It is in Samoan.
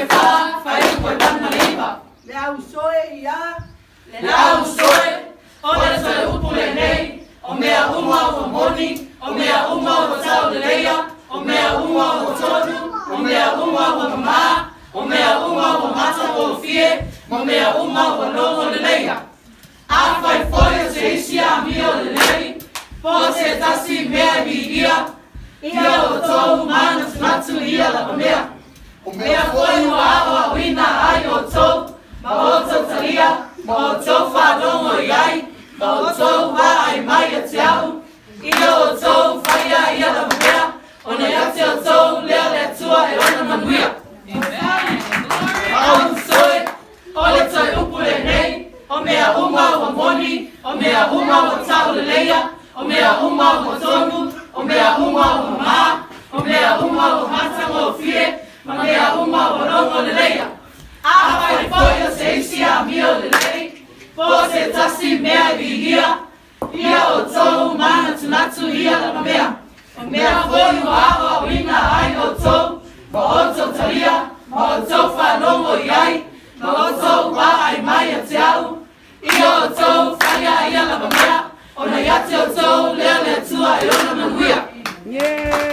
le 4, faaiupu e 89. Le ausoe ia. Le ausoe, o le toe upu lenei, o mea uma ua moni, o mea uma ua tauleleia, o mea uma ua tonu, o mea uma ua mamā, o mea uma ua matagofie, ma mea uma ua logo leleia. Afai foi o se isi amio lelei, po o se tasi mea e viia, ia outou manatunatu i ia lava mea. O mea foi ua aoaoina ai outou, ma outou talia, ma outou faalogo i ai, ma outou vaai mai ia te a'u, ia outou faia ia lava mea, ona ia te outou lea le Atua e ona manuia. Ausoe, o le toe upu lenei, o mea uma ua moni, o mea uma ua tauleleia, o mea uma ua tonu, o mea uma ua mamā, o mea uma ua matagofie, ma mea uma ua logo leleia. Afai foi o se isi amio lelei, po o se tasi mea e viia, ia outou manatunatu i ia lava mea. O mea foi ua aoaoina ai outou, ma outou talia, ma outou faalogo i ai, ma outou vaai mai ia te a'u, ia outou faia ia lava mea, ona ia te outou lea le Atua e ona manuia. Yeah.